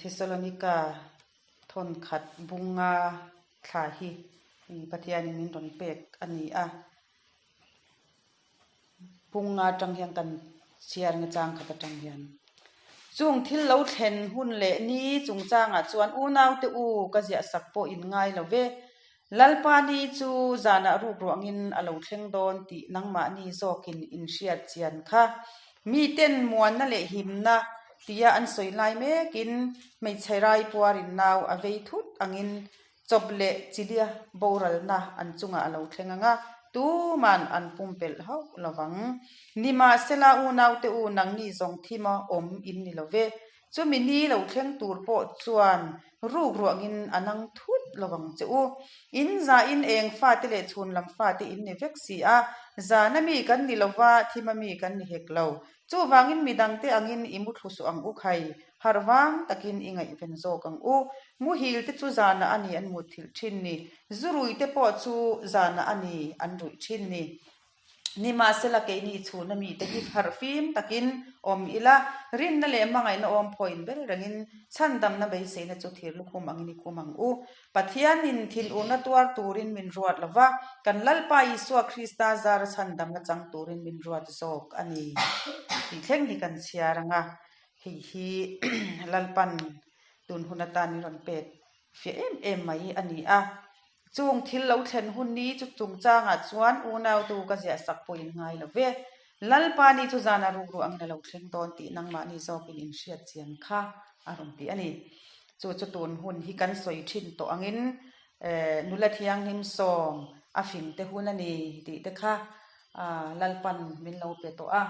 Thesalonika thawnkhat bunga thla hi Pathianin min rawn pek a ni a. Bunga atang hian kan chhiar nge chang khat atang hian. Chung thil lo thlen hun leh ni chungchangah chuan unaute u ka ziah sak pawh in ngai lo ve. Lalpa ni chu zanah ruk ruangin a lo thleng dawn tih nangmahni zawkin in hriat chian kha. Miten muanna leh himna tia an sawi lai mekin hmeichhe raipuarin nau a vei thut angin chawp leh chilia boralna an chungah a lo thleng ang a, tuman an pumpelh hauh lo vang. Nimahsela unaute u nangni zawng thima awm in ni lo ve. Chumi ni lo thleng tur pawh chuan ruk ruangin a nang thut lo vang che u. In zahin eng fate leh chhun lam fate in ni vek si a, zana mi kan ni lo va, thima mi kan ni hek lo. Chuvangin midangte angin i muthlu suh ang u khai, harh vang takin i ngaihven zawk ang u. Muhil te chu zanah a ni an mutthilh thin ni, zurui te pawh chu zanah a ni an ruih thin ni. Nimahsela keini chhuna mite hi harh fim takin awm ila, rinna leh hmangaihna awm phawiin ber rengin chhandamna beiseina chu thir lukhum angin i khum ang u. Pathianin thinurna tuar turin min ruat lo va, kan Lalpa Isua Krista zara chhandamna chang turin min ruat zawk a ni tih thleng hi kan chhiar ang a, hei hi Lalpan tun hun atan min rawn pek fiah em em mai a ni a. Chung thil lo thlen hun ni chu chungchangah chuan unautu ka ziah sak pawhin ngai lo ve. Lalpa ni chu zana rukru angin a lo thleng dawn tih nangmahni zawkin in hriat chian kha a rawn ti a ni. Chu chu tun hun hi kan sawi thin tawh angin nula thianghlim sawm a fing te hun a ni tih te kha Lalpan min lo pe tawh a.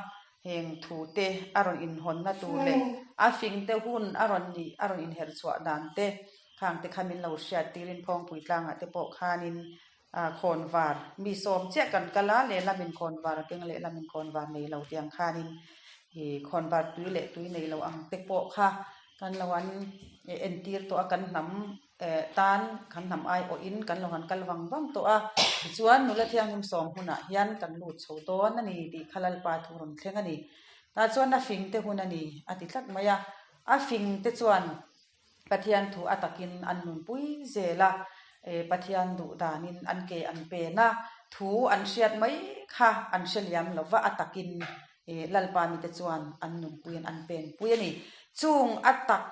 Heng thu te a rawn inhawnna tur leh a fing te hun a rawn nih a rawn inherh chhuah dan te khang te kha min lo hriat tirin Phawngpui tlangah te pawh khanin khawnvar mi sawm chiah kan kal a, lehlamin khawnvar a keng lehlamin khawnvar nei lo tiang khanin ih khawnvar tui leh tui nei lo ang te pawh kha kan lo an entir tawh a kan hnam tan kan hnam aiawhin kan lo han kal vang vang tawh a, tichuan nula thianghlim sawm hunah hian kan lut chho dawn a ni tih kha Lalpa thu rawn thleng a ni. Tah chuan a fing te hun a ni a ti tlat mai a, a fing te chuan Pathian thu a takin an nunpui zel a, Pathian duh danin an ke an pen a, thu an hriat mai kha an hre liam lo va, a takin Lalpa mite chuan an nunpuiin an penpui a ni. Chung a tak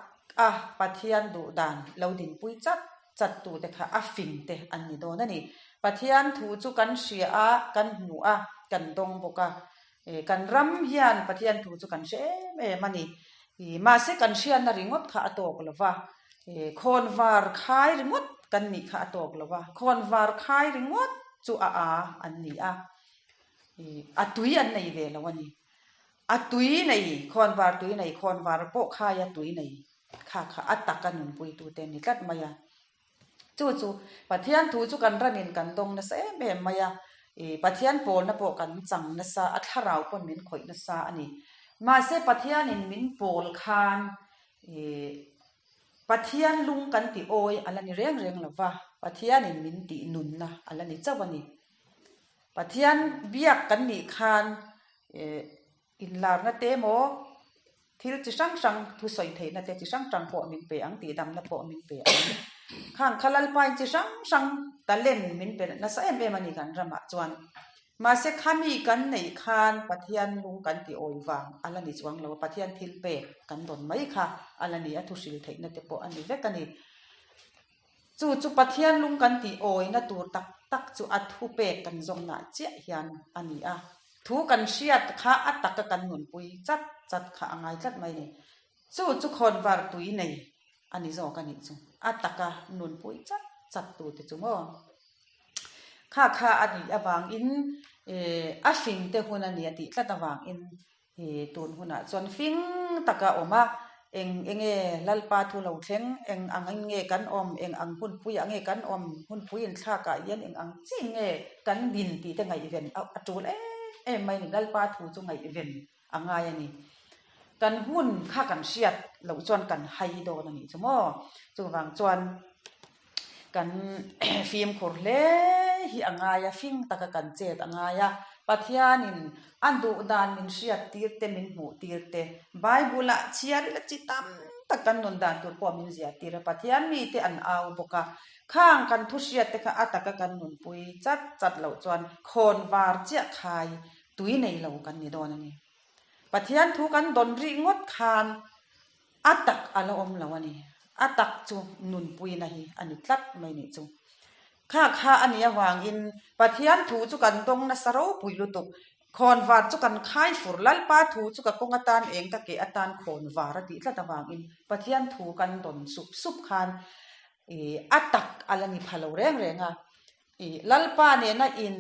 a Pathian duh dan lo dinpui chat chat tute kha a fing te an ni dawn a ni. Pathian thu chu kan hria a, kan hmu a, kan dawng bawk a. Kan ram hian Pathian thu chu kan hre em em a ni. Mahse kan hriatna ringawt kha a tawk lo va, khawnvar khai ringawt kan nih kha a tawk lo va, khawnvar khai ringawt chu a a an ni a. A tui an nei ve lo a ni. A tui nei, khawnvar tui nei, khawnvar pawh khaia tui nei kha kha a taka nunpuitute an ni tlat mai a. Chu chu Pathian thu chu kan ramin kan dawng nasa em em mai a, Pathian pawlna pawh kan chang nasa, a thlarau pawn min khawih nasa a ni. Mahse Pathianin min pawl khan Pathian lung kan tih awi a la ni reng reng lo va, Pathianin min tih nunna a la ni chauh a ni. Pathian biak kan nih khan inlarna te emaw thil chi hrang hrang thusawi theihna te chi hrang hrang pawh min pe ang tih damna pawh min pe ang. Khang kha Lalpain chi hrang hrang talent min pe nasa em em a ni kan ramah chuan. Mahse khami kan neih khan Pathian lung kan tih awi vang a la ni chuang lo a, Pathian thil pek kan dawn mai kha a la ni a, thuhril theihna te pawh a ni vek a ni. Chu chu Pathian lung kan tih awina tur tak tak chu a thu pek kan zawngnah chiah hian a ni a. Thu kan hriat kha a taka kan nunpui chat chat kha a ngai tlat mai ni. Chu chu khawnvar tui nei a ni zawk a nih chu. A taka nunpui chat chat tu te chu maw? Kha kha a nih avangin a fing te hun a ni a tih tlat avangin Hi tun hunah chuan fing taka awm a, eng eng nge Lalpa thu lo thleng, eng ang in nge kan awm, eng ang hunpuiah nge kan awm, hunpui inthlakah hian eng ang chin nge kan din tih te ngaihven a tul em em mai a ni. Lalpa thu chu ngaihven a ngai a ni. Kan hun kha kan hriat loh chuan kan hai dawn a nih chu maw? Chuvang chuan kan fimkhur hle hi a ngai a, fing taka kan chet a ngai a. Pathianin a duh dan min hriat tir te, min hmuh tir te, Bible-ah chhiar ila chi tam tak kan nun dan tur pawh min ziah tir a, Pathian mite an au bawk a. Khang kan thu hriat te kha a taka kan nunpui chat chat loh chuan khawn var chiah khai tui nei lo kan ni dawn a ni. Pathian thu kan dawn rih ngawt khan a tak a la awm lo a ni. A tak chu nunpuina hi a ni tlat mai nih chu. Kha kha a nih avangin Pathian thu chu kan dawng nasa ropui lutuk. Khawnvar chu kan khai fur, Lalpa thu chu ka kawng atan eng ka keh atan khawnvar a tih tlat avangin Pathian thu kan dawn sup sup khan a tak a la ni pha lo reng reng a. Lalpa nena in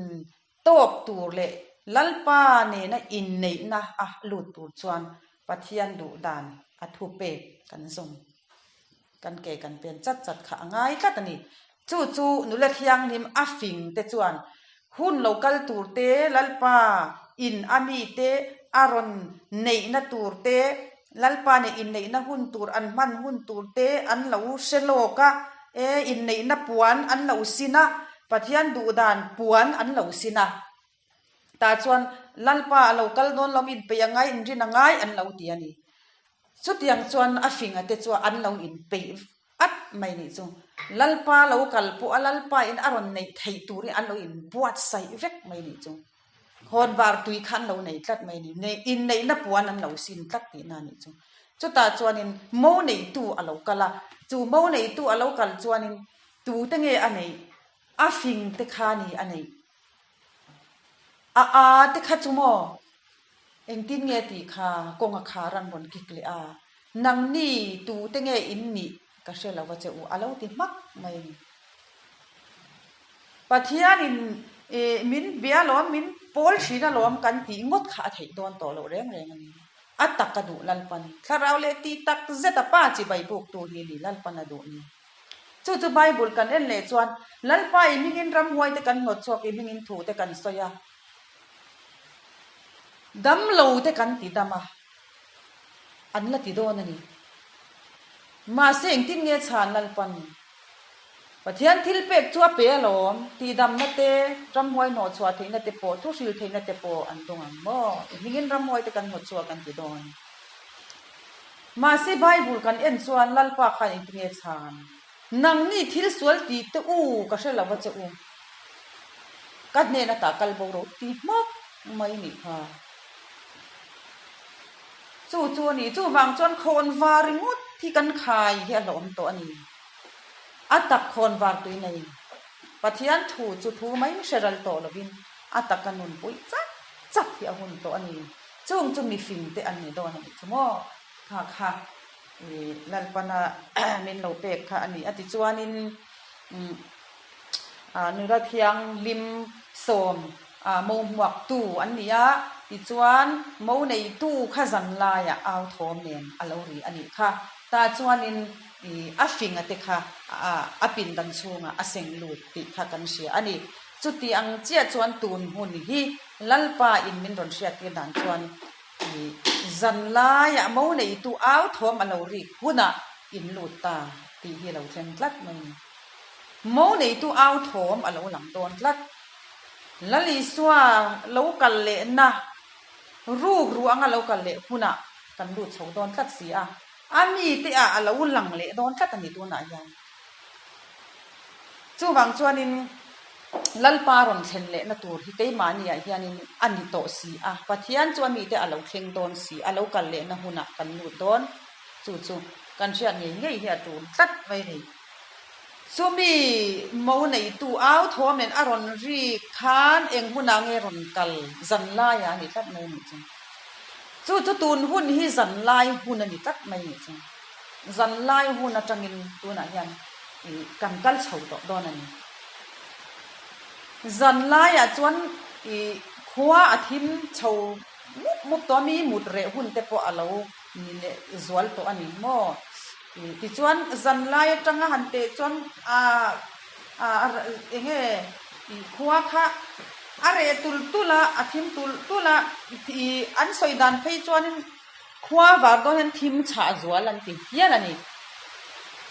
tawp tur leh Lalpa nena inneihna a lut tur chuan Pathian duh dan a thu pek kan zawm. Kan ke kan pen chat chat kha a ngai tlat a ni. Chu chu nula thianghlim a fing te chuan hun lo kal tur te, Lalpa in a mi te a rawn neihna tur te, Lalpa nen inneihna hun tur an hman hun tur te an lo hre lawk a, e inneihna puan an lo sin a, Pathian duhdan puan an lo sin a. Tah chuan Lalpa a lo kal dawn lo, inpeih a ngai, inrin a ngai an lo ti a ni. Chutiang chuan a finga te chuan an lo inpeih at mai nih chu. Lalpa lo kal pawh a Lalpa in a rawn neih theih turin an lo inbuatsaih vek mai nih chu. Hawnvar tui kha an lo nei tlat mai a ni. Neih inneihna puan an lo sin tlat tihna a nih chu. Chutah chuanin mo neitu a lo kal a, chu mo neitu a lo kal chuanin tute nge a neih? A fing te kha a ni a neih. A a te kha chu maw? Engtin nge tih kha kawng a khar an rawn kik leh a, nangni tute nge in nih ka hre lo va che u a lo ti hmak mai a ni. Pathianin min bia lawm, min pawl thin alawm kan tih ngawt kha a theih dawn tawh loh reng reng a ni. A tak a duh Lalpan. Thlarau leh tih tak zet a pa chibai buktu hi a ni Lalpan a duh ni. Chu chu Bible kan en leh chuan Lalpa i hmingin ramhuai te kan hnawt chhuak, i hmingin thu te kan sawi a, damlo te kan ti dam a, an la ti dawn a ni. Mahse engtin nge chhan Lalpan? Pathian thil pek chu a pe alawm, tihdamna te, ramhuai hnawhchhuah theihna te pawh, thu hril theihna te pawh an dawng ang maw? I hmingin ramhuai te kan hnawt chhuak an ti dawn. Mahse Bible kan en chuan Lalpa khan engti nge chhan? Nangni thil sual ti teh u ka hre lo va che u. Ka hnen ata kal bo ro ti hmak mai nih kha. Chu chu a ni. Chuvang chuan khawn var ringawt hi kan khai hi a hlawm tawh a ni. A tak khawn var tui nei. Pathian thu chu thu mai hre ral tawh lovin a taka nun puih chak chak hi a hun tawh a ni. Chung chu mifing te an ni dawn a nih chu maw? Kha kha i Lalpana min lo pek kha a ni a ti chuanin nula thianghlim sawm mo hmuaktu an ni a, tichuan mo neitu kha zan laiah au thawm nen a lo ri a nih kha. Tah chuanin i a finga te kha a pindan chhungah a seng lut tih kha kan hria a ni. Chuti ang chiah chuan tun hun hi Lalpa in min rawn hriattir dan chuan i zan laiah mo neitu au thawm a lo rik hunah in lut ta tih hi a lo thleng tlat mai a ni. Mo neitu au thawm a lo lang dawn tlat. Lal Isua lo kal lehna ruk ru anga lo kal leh hunah kan lut chho dawn tlat si a, a mite ah a lo lang leh dawn tlat a ni tunah hian. Chuvang chuanin Lalpa rawn thlen lehna tur hi keimahniah hianin a ni tawh si a, Pathian chu a mite a lo thleng dawn si, a lo kal lehna hunah kan lut dawn. Chu chu kan hriat ngei ngei hi a tul tlat mai a ni. Chumi mo neitu au thawm nen a rawn rik khan eng hmunah nge rawn kal zan laiah a ni tlat mai a nih chu. Chu chu tun hun hi zan lai hun a ni tlat mai a nih chu. Zan lai hun atangin tunah hian ih kan kal chho tawh dawn a ni. Zan laiah chuan ih khua a thim chho mup mup tawh a, mi mut reh hun te pawh a lo ni leh zual tawh a ni maw? Tichuan zan lai atanga han teh chuan ah ah eng nge ih khua kha a reh tulh tulh a, a thim tulh tulh a, ih an sawi dan phei chuanin Khua var dawn hian thim chhah zual an ti hial a ni.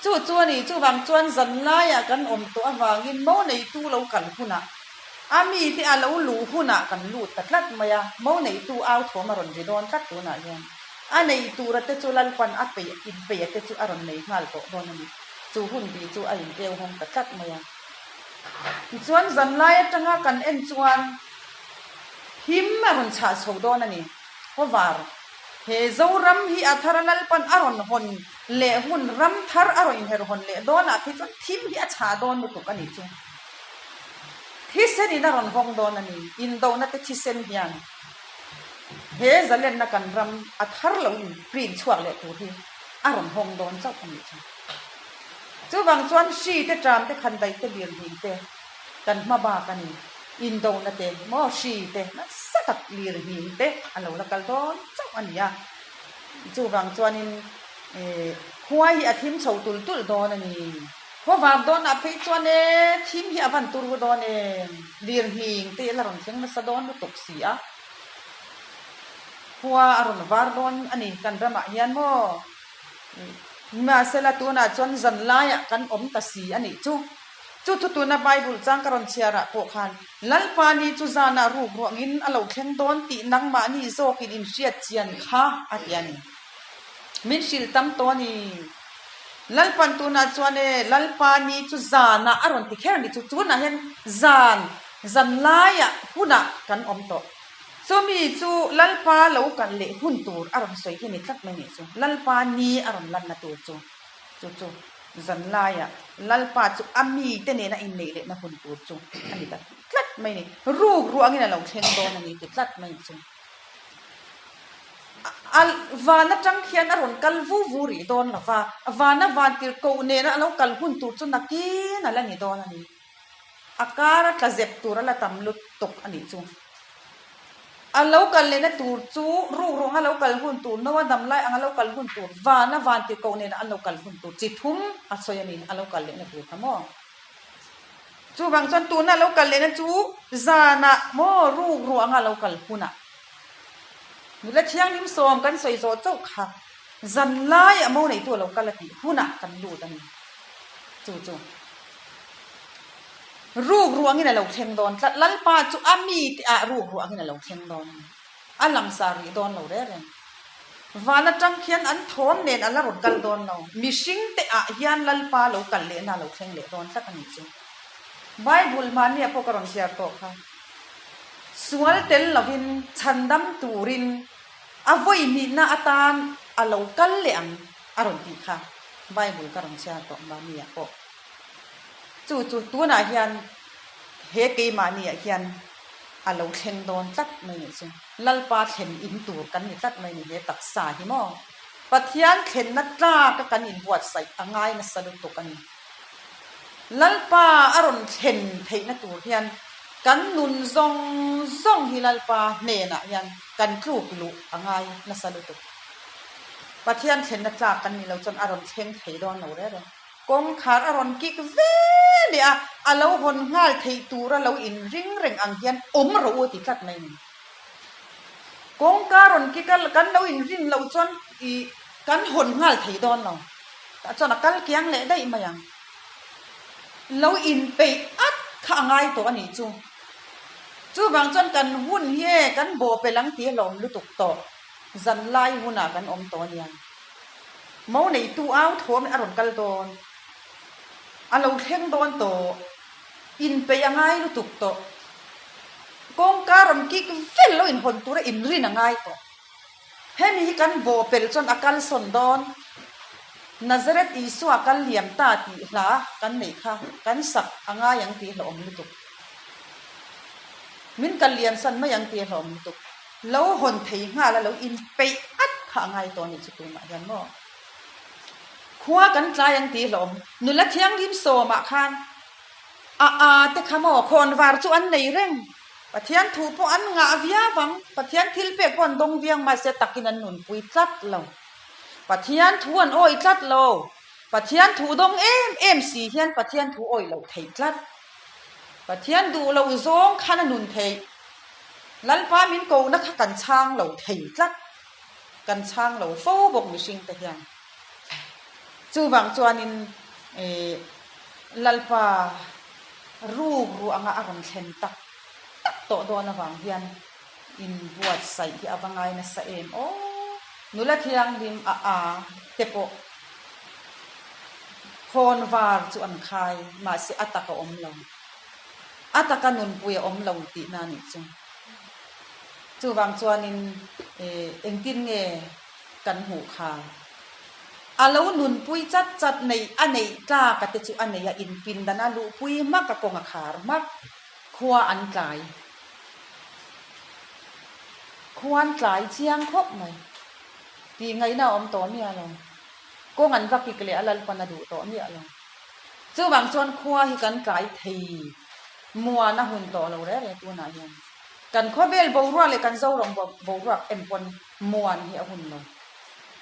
Chu chu a ni, chuvang chuan zan laiah kan awm tawh avangin mo neitu lo kal hunah. A mite a lo luh hunah kan lut ta tlat mai a, mo neitu au thawm a rawn ri dawn tlat tunah hian. A nei tura te chu Lalpan a peih inpeih a te chu a rawn nei nghal tawh dawn a ni. Chu hun bi chu a inkeu hawng ta tlat mai a. Tichuan zanlai atanga kan en chuan him a rawn chhah chho dawn a ni. Khawvar, he Zoram hi a thara Lalpan a rawn hawn leh hun ram thar a rawn inherh hawn leh dawnah phei chuan thim hi a chhah dawn lutuk a nih chu. Thisen in a rawn hawng dawn a ni. Indona te thisen hian he zalenna kan ram a thar lo in print chhuak leh tur hi a rawn hawng dawn chauh a nih chu. Chuvang chuan hri te ṭam te khandaih te lirhnih te kan hma bak a ni. Indona te maw hri te nasa tak lirhnih te a lo la kal dawn chauh a ni a. Chuvang chuanin khua hi a thim chho tulh tulh dawn a ni. Khuavar dawnah phei chuan e, thim hi a van tur dawn em? Lirhning te la rawn thleng nasa dawn lutuk si a. Khua a rawn var dawn a ni kan ramah hian maw? Nimahsela tunah chuan zan laiah kan awm ta si a nih chu. Chu thu tuna Bible chang ka rawn chhiarah pawh khan Lalpa ni chu zanah ruk ruangin a lo thleng dawn tih nangmahni zawkin inhriat chian kha a ti a ni. Min hrilh tam tawh a ni. Lalpan tunah chuan e, Lalpa ni chu zanah a rawn ti kher a ni chu. Tunah hian zan, zan laiah hunah kan awm tawh. Chumi chu Lalpa lo kal leh hun tur a rawn sawi hi a ni tlat mai nih chu. Lalpa ni a rawn lanna tur chu, chu chu zan laiah Lalpa chu a mite nena inneih lehna hun tur chu a ni ta tlat mai a ni. Ruk ruangin a lo thleng dawn a ni ti tlat mai chu. A van atang khian a rawn kal vu vu rih dawn lo va, vana vantirhkoh nena a lo kal hun tur chu nakin a la ni dawn a ni. A kar a tla zep tur a la tam lutuk a nih chu. A lo kal lehna tur chu ruk ruang a lo kal hun tur, Noa dam lai ang a lo kal hun tur, vana vantirhkoh nena an lo kal hun tur chi thum a sawi a ni, a lo kal lehna tur kha maw. Chuvang chuan tuna lo kal lehna chu zanah maw ruk ruanga lo kal hunah nula thianghlim sawm kan sawi zawh chauh kha zan laiah mo neitu a lo kal a tih hunah kan lut a ni. Chu chu ruk ruangin a lo thleng dawn tlat. Lalpa chu a mite ah ruk ruangin a lo thleng dawn a ni. A langsar rih dawn lo reng reng. Van atang khian an thawm nen a la rawn kal dawn lo. Mihring te ah hian Lalpa lo kal lehna a lo thleng leh dawn tlat a nih chu. Bible mahnia pawh ka rawn chhiar tawh kha. Sual tel lovin chhandam turin a vawi hnihna atan a lo kal leh ang a rawn tih kha Bible ka rawn chhiar tawh mahnia pawh. Chu chu tunah hian he keimahniah hian a lo thleng dawn tlat mai nih chu. Lalpa thlen in tur kan ni tlat mai ni he taksa hi maw? Pathian thlenna tlaka kan inbuatsaih a ngai nasa lutuk a ni. Lalpa a rawn thlen theihna tur hian kan nun zawng zawng hi Lalpa hnenah hian kan tluk luh a ngai nasa lutuk. Pathian thlenna tlak kan nih lo chuan a rawn thleng thei dawn lo reng reng. Kawngkhar a rawn kik ve leh a, a lo hawn nghal theih tura lo inring reng ang hian awm rawh u a ti tlat mai ni. Kawngka rawn kik a, kan lo inrin loh chuan ih kan hawn nghal thei dawn lo. Tah chuan a kal kiang leh daih mai ang. Lo inpeih at kha a ngai tawh a nih chu. Chuvang chuan kan hun hi e kan bawhpelh ang tih a hlawm lutuk tawh. Zanlai hunah kan awm tawh a nia. Mo neitu au thawm a rawn kal dawn. A lo thleng dawn tawh. Inpeih a ngai lutuk tawh. Kawngka rawn kik vel lo inhawn tura inrin a ngai tawh. Hemi hi kan bawhpelh chuan a kalsawn dawn. Nazareth Isua kal liam ta tih hla kan neih kha kan sak a ngai ang tih hlauhawm lutuk. Min kal liam san mai ang tih hlauhawm lutuk. Lo hawn thei nghal a lo inpeih at kha a ngai tawh a nih chu tunah hian maw. Khua kan tlai ang tih hlawm. Nula thianghlim sawmah khan a a te kha maw khawnvar chu an nei reng. Pathian thu pawh an ngah viau ang. Pathian thil pek pawh an dawng viang mahse takin an nunpui tlat lo. Pathian thu an awih tlat lo. Pathian thu dawng em em si hian Pathian thu awih loh theih tlat. Pathian duh loh zawng khan a nun theih. Lalpa min kohna kha kan chhang lo thei tlat, kan chhang lo fo bawk mihring te hian. Chuvang chuanin Lalpa ruk ruh anga a rawn thlen tak. tawh dawn avang hian inbuatsaih hi a va ngai nasa em aw. Nula thianghlim a a te pawh khawn var chu an khai, mahse a tak a awm lo. A taka nunpui a awm lo tihna a nih chu. Chuvang chuanin engtin nge kan hmuh kha? A lo nunpui chat chat neih a neih tlak a te chu a nei a, inpindan a luhpui hmak a kawng a khar hmak. Khua an tlai. Khua an tlai chiang khawp mai. Tih ngaihna a awm tawh miah lo. Kawng an va kik leh a Lalpan a duh tawh miah lo. Chuvang chuan khua hi kan tlai thei muan a hun tawh lo reng reng tunah hian. Kan khawvel boruak leh kan Zoram boruak en pawn muan hi a hun lo.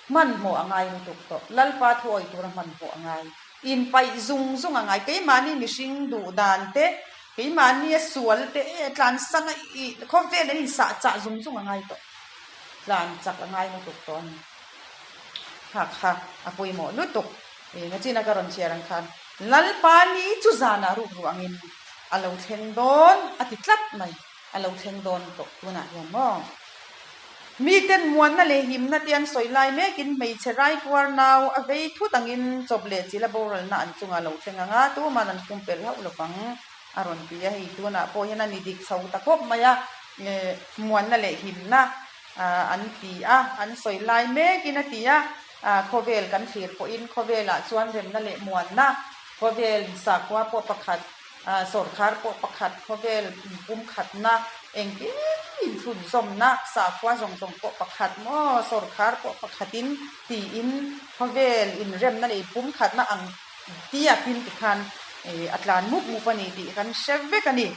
Hmanhmawh a ngai lutuk tawh. Lalpa thu awih tura hmanhmawh a ngai. Inpaih zung zung a ngai. Keimahni mihring duh dan te, keimahni a sual te, tlansang a ih khawvel an insah chah zung zung a ngai tawh. Tlan chak a ngai lutuk tawh a ni. Kha kha a pawimawh lutuk. Eng a ka rawn chhiar ang khan Lalpa ni chu zanah ruk ruh angin a lo thleng dawn a ti tlat mai. A lo thleng dawn tawh tunah hian maw? Miten muanna leh himna te an sawi lai mekin hmeichhe raipuar nau a vei thut angin chawp leh chila boralna an chungah a lo thleng ang a, tuman an pumpelh hauh lo vang a rawn ti a. Hei tunah pawh hian a ni dik chho ta khawp mai a, muanna leh himna an ti a, an sawi lai mekin a ti a. Khawvel kan thlir pawhin khawvelah chuan remna leh muanna, khawvel sakhua pawh pakhat, sawrkhar pawh pakhat, khawvel inpumkhatna, engkim inthlunzawmna, sakhua zawng zawng pawh pakhat maw, sawrkhar pawh pakhatin tiin khawvel inremna leh inpumkhatna ang diakin tikhan a tlan mup mup a ni tih kan hre vek a ni.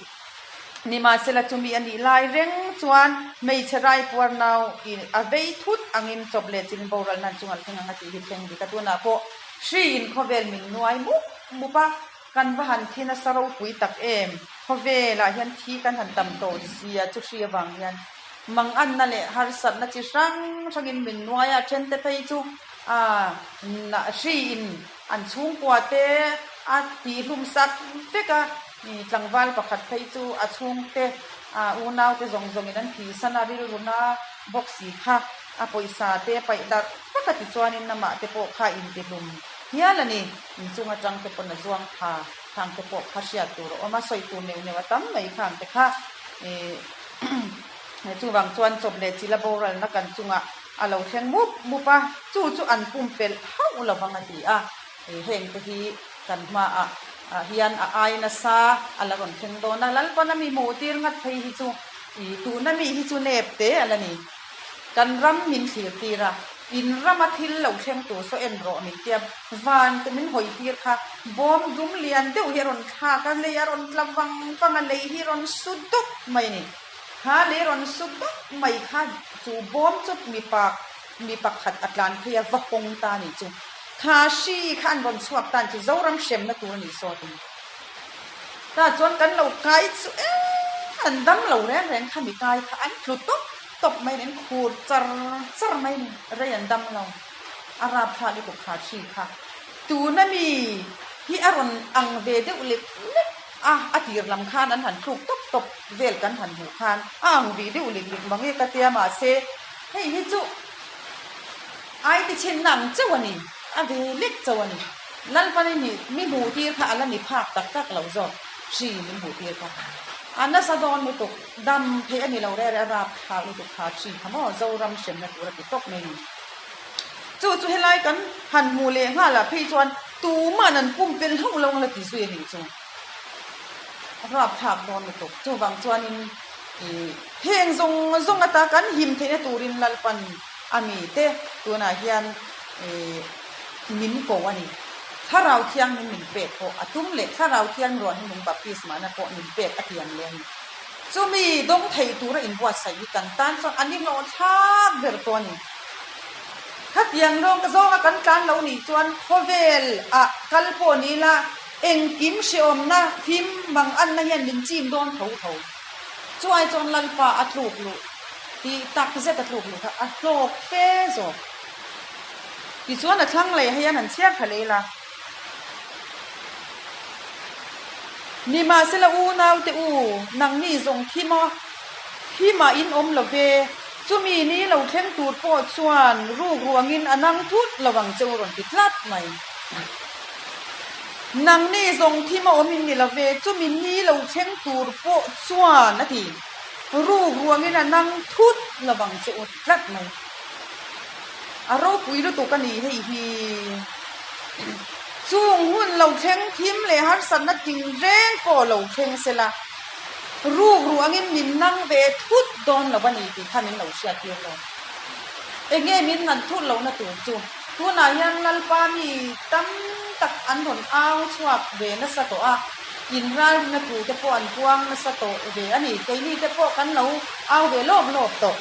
Nimahsela chumi a nih lai reng chuan hmeichhe raipuar nau a vei thut angin chawp leh chin boralna an chunga thleng ang a tih hi thleng dik a. Tunah pawh hriin khawvel min nuai mup mup a, kan va han thi nasa ropui tak em? Khawvelah hian thi kan han tam tawh zia chu hri avang hian manganna leh harsatna chi hrang hrangin min nuai a, thente phei chu hriin an chhungkua te a tihhlum sak vek a. Tlangval pakhat phei chu a chhungte unaute zawng zawngin an thisan a, rilruna bawk si kha a pawisa te paih darh tak a tichuanin amah te pawh kha intihlum hial a ni. Inchung atang te pawn a zuang tha khang te pawh kha hriat tur a awm a, sawi tur neuh neuh a tam mai khang te kha. Chuvang chuan chawp leh chila boralna kan chungah a lo thleng mup mup a, chu chu an pumpelh hauh lovang a ti a. Heng te hi kan hmaah hian a ai nasa a la rawn thleng dawn a, Lalpana mi hmuh tir ngat phei hi chu ih tuna mi hi chu nep te a la ni. Kan ram min thlir tir a, in rama thil lo thleng tur saw en rawh min tia van te min hawi tir kha bawm dum lian deuh hi a rawn thlak a, lei a rawn tla vang vang a, lei hi rawn su dup mai a ni. Kha lei rawn su dup mai kha chu bawm chu mipa Mi pakhat a tlan phei a, va hawng ta a nih chu. Kha hri kha an rawn chhuak ta a nih chu, Zoram hremna tur a nih sawt in. Tah chuan kan lo kai chu eng an dam lo reng reng kha mi kai kha an tlu tawp tawp mai a ni, an khur char char mai a ni, rei an dam lo. A rapthlak lutuk kha hri kha. Tuna mi hi a rawn ang ve deuh lek lek a, a tir lam khan an han thluk tawp tawp vel kan han hmuh khan a ang ve deuh lek lek mang e ka tia mahse, Hei hi chu ai ti chhinna ang chauh a ni, a ve lek chauh a ni. Lalpani nih mi hmuh tir kha a la ni phak tak tak lo zawk, hri min hmuh tir kha. A nasa dawn lutuk, dam theih a ni lo rere a rap thlak lutuk kha hri kha maw Zoram hremna tur a ti tawp mai a ni. Chu chu helai kan han hmuh leh nghal ah phei chuan tuman an pumpelh hlauh lo ang la ti zui a nih chu. A rap thlak dawn lutuk, chuvang chuanin ih. Heng zawng zawng ata kan him theihna turin Lalpan a mite tunah hian min ko a ni. Thlarau Thianghlim min pek pawh a tum leh Thlarau Thianghlim ruah hnunung baptismana pawh min pek a tiam leh a ni. Chumi dawng thei tura inbuatsaih hi kan tan chuan a ni hlawh thlak ber tawh a ni. Khatiang lawng zawnga kan tlan lo nih chuan khawvel ah kal pawh ni ila engkim hrehawmna thim mang anna hian min chim dawn tho tho. Chuai chuan Lalpa a tluk luh tih tak zet a tluk luh kha a hlawk fe zawk. Tichuan a thlang leh hian an chhiar thla leh ila. Nimahsela unaute u, nangni zawng thi maw? Thimah in awm lo ve, chumi ni lo thleng tur pawh chuan ruk ruangin a nang thut lo ang che u rawn ti tlat mai. Nangni zawng thima awm in ni lo ve, chumi ni lo thleng tur pawh chuan a ti, ruk ruangin a nang thut lo ang che u ti tlat mai. A ropui lutuk a ni hei hi. Chung hun lo thleng thim leh harsatna tinreng pawh lo thleng sela, ruk ruangin min nang ve thut dawn lo a ni tih kha min lo hriattir lo. Enge min nan thut lohna tur chu tunah hian Lalpa mi tam tak an rawn au chhuak ve nasa tawh a, inralrina thu te pawh an puang nasa tawh ve a ni. Keini te pawh kan lo au ve lawp lawp tawh.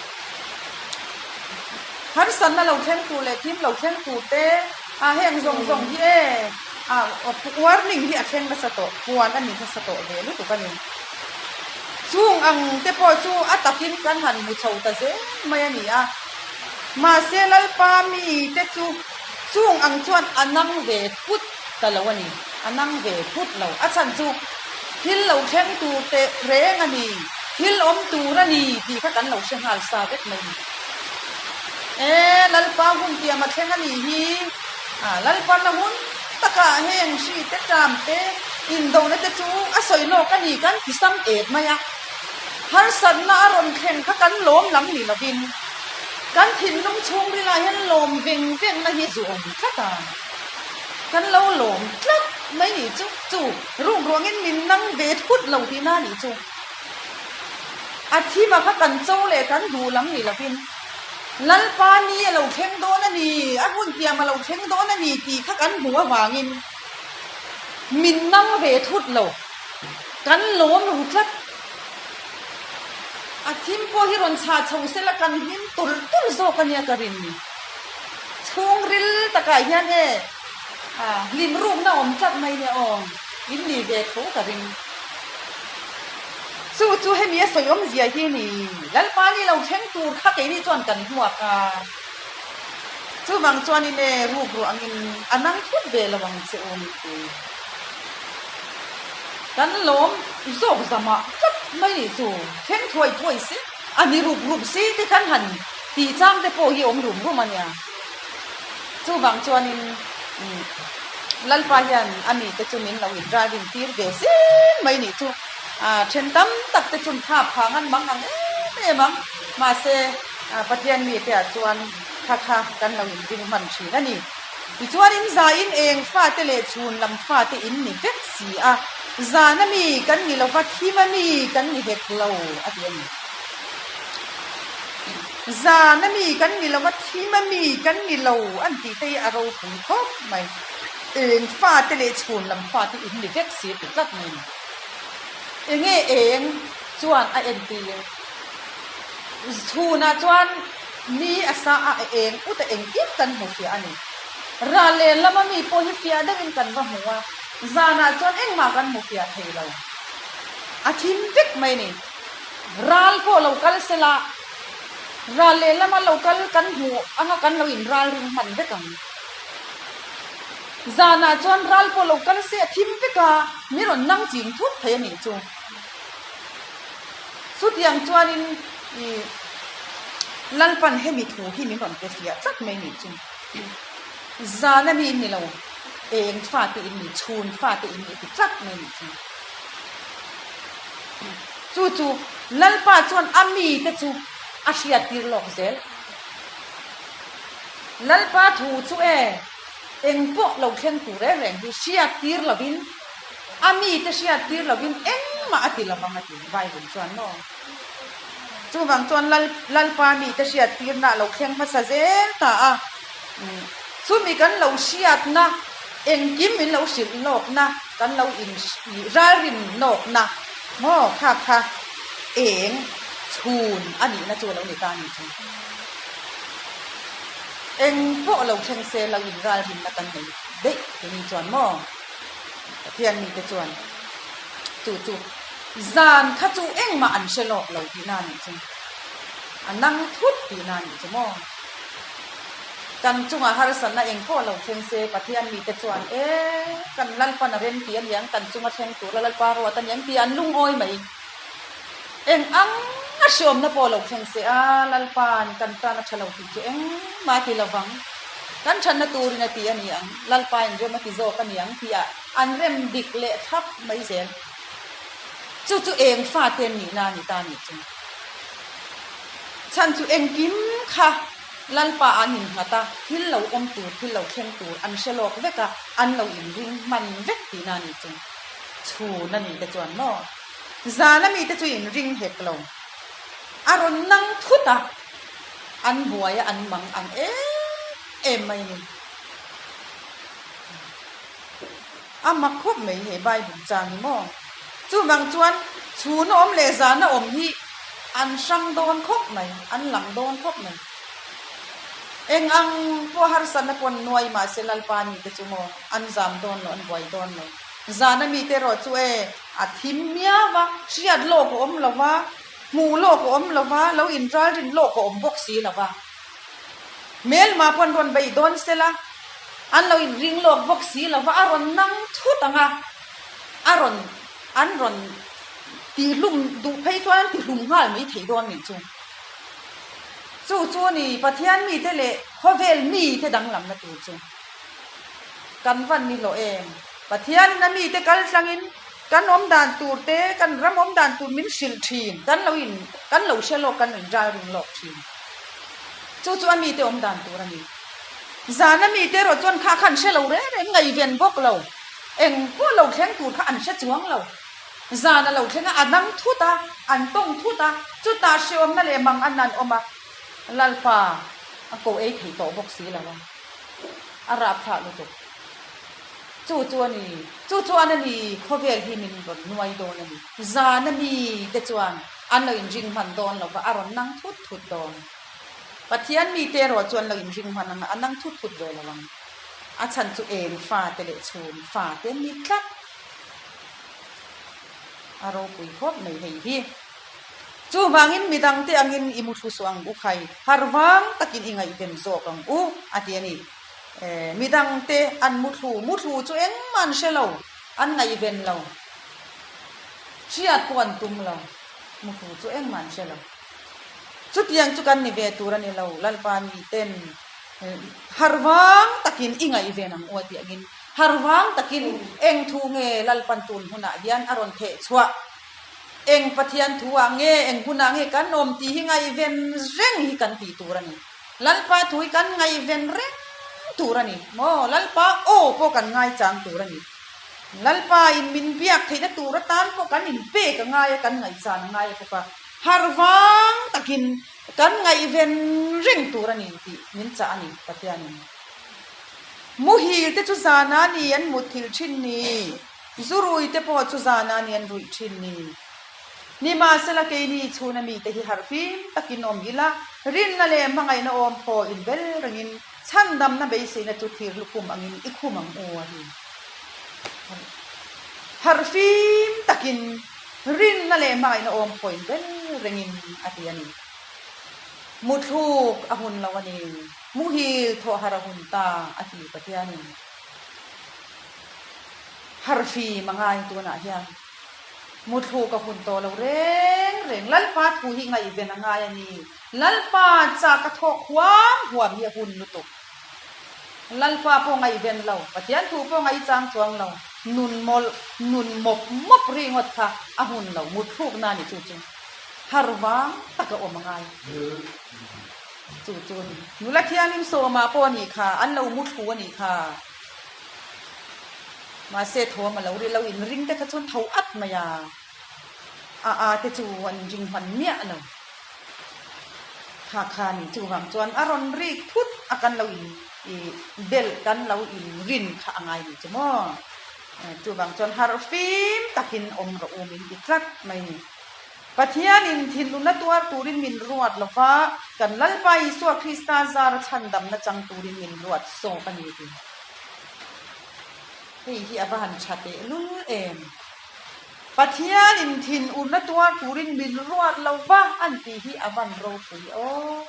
Harsatna lo thleng tur leh thim lo thleng tur te a heng zawng zawng hi e a warning hi a thleng nasa tawh, puan a ni nasa tawh ve lutuk a ni. Chung ang te pawh chu a takin kan han hmu chho ta zel mai a ni a, mahse Lalpa mi te chu chung ang chuan a nang ve thut ta lo a ni, a nang ve thut lo. A chhan chu thil lo thleng tur teh reng a ni, thil awm tur a ni tih kha kan lo hre nghal sa vek mai a ni. E, Lalpa hun tiam a thleng a nih hi, Lalpa na hun takah heng hri te ṭam te indona te chu a sawi lawk a ni kan ti sam et mai a, harsatna a rawn thleng kha kan lawm lam ni lovin kan thinlung chhungrilah hian lawm veng vengna hi zu awm tlat a, kan lo lawm tlat mai nih chu, chu ruk ruangin min nang ve thut lo tihna a nih chu. A thima kha kan cho leh kan duh lam ni lovin Lalpa ni a lo thleng dawn a ni, a hun tiam a lo thleng dawn a ni tih kha kan hmuh avangin min nang ve thut lo, kan lawm ru tlat. A thim pawh hi rawn chhah chho sela kan hlim tulh tulh zawk a nia ka rin ni. Chhungril takah hian e hlim rukna awm tlat mai nia aw, in ni ve tho ka ring. Chu chu hemi a sawi awmzia hi ni, Lalpa ni lo thleng tur kha keini chuan kan hmuak a, chuvang chuanin e ruk ruah angin a nang thut ve lo ang che u mipui. Kan lawm zawk zamah tlat mai nih chu, thleng thuai thuai si, a ni rup rup si te kan han tih chang te pawh hi awm rum rum a nia. Chuvang chuanin Lalpa hian a mite chu min lo inralrin tir ve zel mai nih chu. Then tam tak te chun thap phang an mang ang em em ang. Mahse, Pathian mite ah chuan kha kha kan lo inring hman thin a ni. Tichuanin zain eng fate leh chhun lam fate in ni vek si a, zana mi kan ni lova thima mi kan ni hek lo a ti a ni. Zana mi kan ni lova thima mi kan ni lo an tih te hi a ropui khawp mai. Eng fate leh chhun lam fate in ni vek si a ti tlat mai a ni. Enge eng chuan a entir? Chhunah chuan ni a sa a, a eng ut a engkim kan hmu fiah a ni. Ral leh lama mi pawh hi fiah deuhin kan va hmu a, zanah chuan engmah kan hmu fiah thei lo. A thim vek mai a ni. Ral pawh lo kal sela, ral leh lama lo kal kan hmuh anga kan lo inral ring hman vek ang. Zanah chuan ral pawh lo kal se a thim vek a, mi rawn nang ching thut thei a nih chu. Chutiang chuanin ih Lalpan hemi thu hi min rawn pe fiah tlat mai nih chu. Zana mi in ni lo, eng fate in ni, chhun fate in ni ti tlat mai nih chu. Chu chu Lalpa chuan a mite chu a hriattir lawk zel. Lalpa thu chu e, eng pawh lo thleng tur reng reng hi hriattir lovin, a mite hriattir lovin engmah a ti lovang a ti Bible chuan maw? Chuvang chuan Lalpa mite hriattirna a lo thleng hmasa zel ta a, chumi kan lo hriatna, engkim min lo hrilh lawkna, kan lo in ralrin lawkna maw kha kha eng chhun a nihna chu a lo ni ta a ni chu. Eng pawh lo thleng se lo in ralrinna kan nei daih tuni chuan maw Pathian mite chuan chu chu zan kha chu engmah an hre lawk lo tihna a nih chu. A nang thut tihna a nih chu maw. Kan chungah harsatna eng pawh lo thleng se, Pathian mite chuan, E, kan Lalpan a rem ti a niang, kan chunga thleng tura Lalpa ruat a niang tih an lungawi mai. Eng ang a hriawmna pawh lo thleng se, a Lalpa'n kan tan a tha lo tih chu engmah a ti lo vang. Kan thatna turin a ti a ni ang, Lalpain rem a ti zawk a ni ang tihah an rem dik leh thlap mai zel. Chu chu eng fate an nihna a ni ta nih chu. Chhan chu engkim kha Lalpa an innghat a, thil lo awm tur, thil lo thleng tur an hre lawk vek a, an lo inring hman vek tihna a nih chu. Chhun a nih te chuan maw? Zan a mite chu inring hek lo. A rawn nang thut a, an buai a, an mang ang em em mai a ni. A mak khawp mai he Bible chang hi maw? Chuvang chuan chhun a awm leh zan a awm hi an hrang dawn khawp mai, an lang dawn khawp mai. Eng ang pawh harsatna pawn nuai mahse Lalpa mite chu maw an zam dawn lo, an buai dawn lo. Zan a mite erawh chu e a thim miau a, hriat lawk a awm lo va, hmuh lawk a awm lo va, lo inralrin lawk a awm bawk si lo va. Hmelma pawh an rawn bei dawn sela, an lo inring lawk bawk si lo va, a rawn nang thut ang a, a rawn an rawn tihlum duh phei chuan an tihlum nghal mai thei dawn nih chu. Chu chu a ni Pathian mite leh khawvel mite danglamna tur chu. Kan van ni hlawh em? Pathianin a mite kal tlangin kan awm dan tur te, kan ram awm dan tur min hrilh thin, kan lo in kan lo hre lawk, kan lo inralring lawk thin. Chu chu a mite awm dan tur a ni. Zana mite erawh chuan kha kha an hre lo reng reng, ngaihven bawk lo. Eng pawh lo thleng tur kha an hre chuang lo. Zan a lo thleng a, a dang thut a, an tawng thut a, chutah hreawmna leh mang an an awm a, Lalpa a ko ei thei tawh bawk si lo a, a rapthlah lutuk. Chu chu a ni, chu chuan a ni khawvel hi min rawn nuai dawn a ni. Zan a mi te chuan an lo inring hman dawn lo va, a rawn nang thut thut dawn. Pathian mite erawh chu an lo inring hman ang a, a nang thut thut ve lo ang. A chhan chu eng fate leh chhum fate an ni tlat. A ropui khawp mai hei hi. Chuvangin midangte angin i mu thu suh ang u khai, har vang takin i ngaihven zawk ang u, a ti a ni. Midangte an mu thlu, mu thlu chu engmah an hre lo, an ngaihven lo. Hriat pawh an tum lo, mu thlu chu engmah an hre lo. Chutiang chu kan ni ve tur a ni lo, Lalpa miten har vang takin i ngaihven ang u a tih angin har vang takin eng thu nge Lalpan tun hunah hian a rawn theh chhuah? Eng Pathian thu ah nge, eng hunah nge kan awm tih hi ngaihven reng hi kan tih tur a ni. Lalpa thu hi kan ngaihven reng tur a ni maw? Lalpa aw pawh kan ngaichang tur a ni. Lalpa in min biak theihna tur atan pawh kan inpek a ngai a, kan ngaihchan a ngai a bawk a. Har vang takin kan ngaihven reng tur a ni tih min chah a ni Pathianin. Muhil te chu zana ni an mutthilh thin ni, zurui te pawh chu zana ni an ruih thin ni. Nimahsela keini chhuna mite hi harhfim takin awm ila, rinna leh hmangaihna awm phaw inbel rengin chhandamna beiseina chu thir lukhum angin i khum ang u a ti. Harhfim takin rinna leh hmangaihna awm phaw inbel rengin a ti a ni. Muthluk a hun lo a ni. Muhil thawh har a hun ta a ti Pathianin. Harhfim a ngai tunah hian. Muthluk a hun tawh lo reng reng. Lalpa thu hi ngaihven a ngai a ni. Lalpa chak a thawk huam huam hi a hun lutuk. Lalpa pawh ngaihven lo, Pathian thu pawh ngaihchang chuang lo, nun mawlh, nun mawp mawp ringawt kha a hun lo, mutthlukna a ni chu chu. Har vang tak a awm a ngai. Chu chu a ni. Nula thianghlim sawmah pawh a nih kha, an lo muthlu a nih kha. Mahse thawm a lo ri lo, inring te kha chuan tho at mai a, a a te chu an inring hman miah lo. Kha kha ni chuvang chuan a rawn rik thut a kan lo in i belh kan lo in rin kha a ngai ni chu maw. Chuvang chuan harh fim takin awm rawh u min ti tlat mai ni. Pathianin thinluna tuar turin min ruat lo va, kan Lalpa Isua Krista zara chhandamna chang turin min ruat zawk a ni ti. Hei hi a va han tha tehlul em! Pathianin thinurna tuar turin min ruat lo va an tih hi a van ropui aw.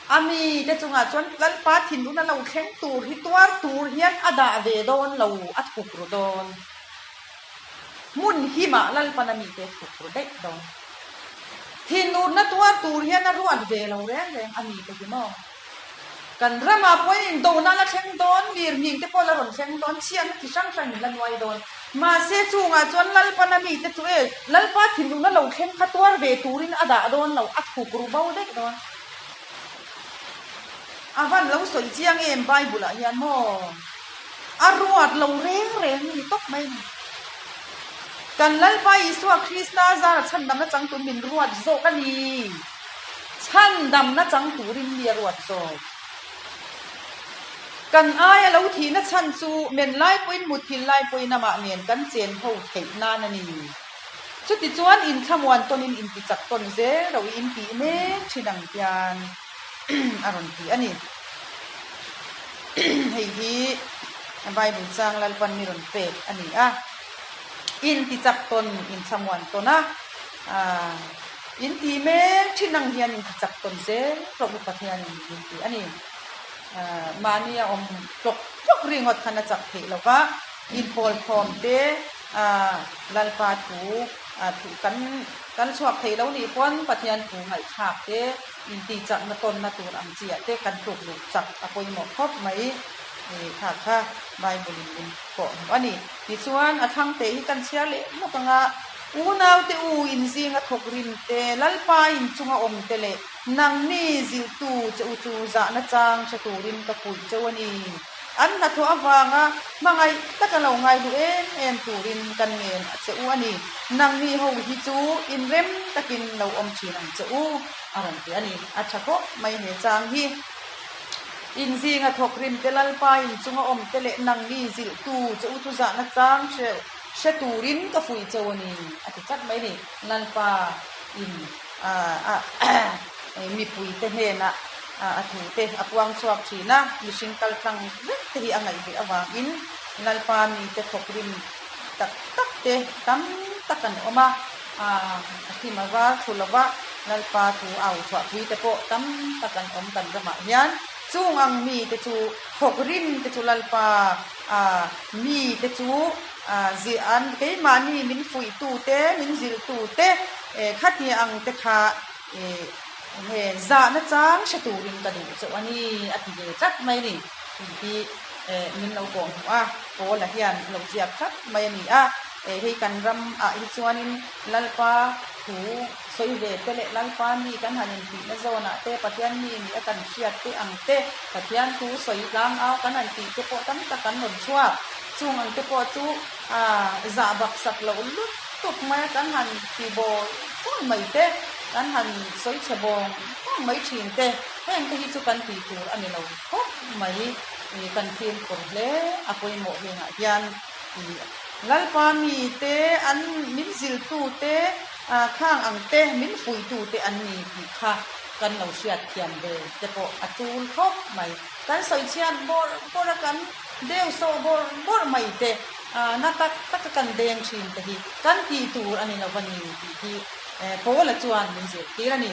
A mite chungah chuan Lalpa thinlung a lo thleng tur hi tuar tur hian a dah ve dawn lo, a thuk ru dawn. Hmun himah Lalpan a mite a thuk ru daih dawn. Thinurna tuar tur hian a ruat ve lo reng reng a mite hi maw? Kan ramah pawhin indona la thleng dawn, lirhming te pawh la rawn thleng dawn, chhiatna chi hrang hrang in la nuai dawn. Mahse chungah chuan Lalpana mite chu e, Lalpa thinlungna lo thleng kha tuar ve turin a dah dawn lo, a thuk ru bo daih dawn. A van lo sawi chiang em Bible ah hian maw? A ruat lo reng reng a ni tawp mai a ni. Kan Lalpa Isua Krista zara chhandamna changtu min ruat zawk a ni. Chhandamna chang turin mi a ruat zawk. Kan aia lo thihna chhan chu men lai pawhin mutthil lai pawhin amah nen kan chen ho theih nan a ni. Chutichuan inthlamuan tawnin intichak tawn zel ro i intih mek thin ang hian a rawn ti a ni. Hei hi Bible chang Lalpan mi rawn pek a ni a. Intichak tawn, inthlamuan tawn a. In ti mek thin ang hian in ti chak tawn zel rawh u Pathianin min ti a ni. Mahni a awm tlawk tlawk ringawt khan a chak theih lo va, inpawlkhawm te Lalpa thu thu kan kan chhuak theih lo nih pawn Pathian thu ngaihthlak te inti chakna tawnna tur ang chi ah te kan tluk luh chak a pawimawh khawp mai kha kha Bible in min kawh hmuh a ni. Tichuan a thlang teh hi kan chhiar leh lawk ang a. Unaute u inzinga thawk rim te, Lalpa inchunga awm te leh nangni zilhtu che u chu zahna chang hre turin ka fuih cheu a ni. An hnathawh avanga hmangaih taka lo ngaihlu em em turin kan ngen a che u a ni. Nangni ho hi chu inrem takin lo awm thin ang che u, a rawn ti a ni. A tha khawp mai he chang hi. Inzinga thawk rim te, Lalpa inchunga awm te leh nangni zilhtu che u chu zahna chang hre Hre turin ka fuih cheu a ni, a ti tlat mai a ni. Lalpa in mipuite hnenah a thute a puang chhuak thin a, mihring kal tlang vek te hi a ngaih ve avangin Lalpa mite thawk rim tak tak te tam tak an awm a, a thim a var thu lova Lalpa thu au chhuahpui te pawh tam tak an awm kan ramah hian. Chung ang mite chu thawk rim te chu Lalpa A mite chu zilh an keimahni min fuihtute, min zilhtute khati ang te kha enge zahna chang hre turin ka duh chauh a ni a ti ve tlat mai a ni tih hi min lo kawh hmuh a, Paula hian a lo ziak tlat mai a ni a, hei kan ramah hi chuanin Lalpa thu Sawi ve te leh Lalpa mi kan han intihna zawnah te, Pathian mi nih a kan hriat te ang te, Pathian thu sawi tlang au kan han tih te pawh tam tak an rawn chhuak. Chung ang te pawh chu zah bak sak loh lutuk mai a kan han ti bawl bawl mai te, kan han sawi chhe bawng bawng mai thin te, heng te hi chu kan tih tur a ni lo khawp mai. Kan fimkhur hle a pawimawh hengah hian Lalpa mi te an min ziltu te Khang ang te min fuihtu te an ni tih kha kan lo hriat thiam ve te pawh a tul khawp mai. Kan sawi chhiat bawrh bawrh a, kan deu sawh bawrh bawrh mai te, na tak taka kan deng thin te hi kan tih tur a ni lo va ni tih hi Paula chuan min zirtir a ni.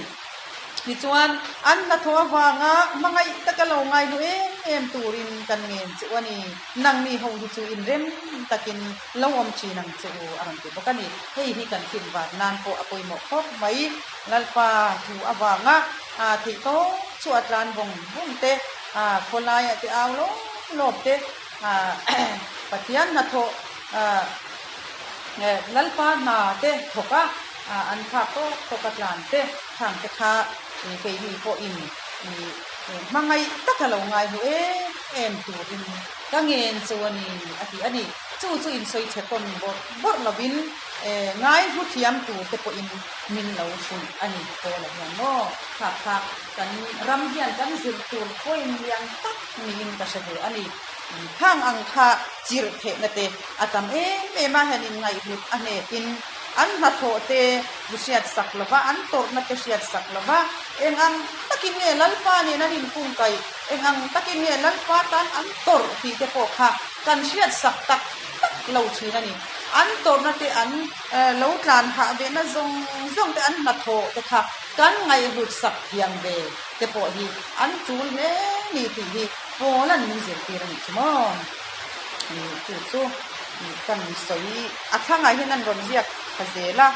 Tichuan, an hnathawh avanga hmangaih taka lo ngaihlu em em turin kan ngen che u a ni. Nangni ho hi chu inrem takin lo awm thin ang che u a rawn ti bawk a ni. Hei hi kan fin vat nan pawh a pawimawh khawp mai. Lalpa thu avanga theih tawp chu a tlan vawng vawng te, khawlaiah te au lawp lawp te, Pathian hnathawh Lalpa hna te thawk a, an phak tawk tawk a tlan te khang te kha keini pawhin hmangaih taka lo ngaihlu em em turin ka ngen chu a ni a ti a ni. Chu chu insawi chhe tawn bawrh bawrh lovin ngai hlu thiam tur te pawhin min lo fuih a ni Paula hian maw khak kha kan ram hian kan zir tur point lian tak niin ka hre ve a ni. Khang ang kha chirh theihna te a tam em em a, hian inngaihhlut a hnekin an hnathawh te i hriat sak lova, an tawrhna te hriat sak lova, eng ang takin nge Lalpa nen an inkungkaih, eng ang takin nge Lalpa tan an tawrh tih te pawh kha kan hriat sak tak tak lo thin a ni. An tawrhna te, an lo tlan hah vehna zawng zawng te, an hnathawh te kha kan ngaihhlut sak thiam ve te pawh hi an tul hle ni tih hi Paula'n min zirtir a nih chu maw? Chu chu kan sawi a thlangah hian an rawn ziak tha zel a.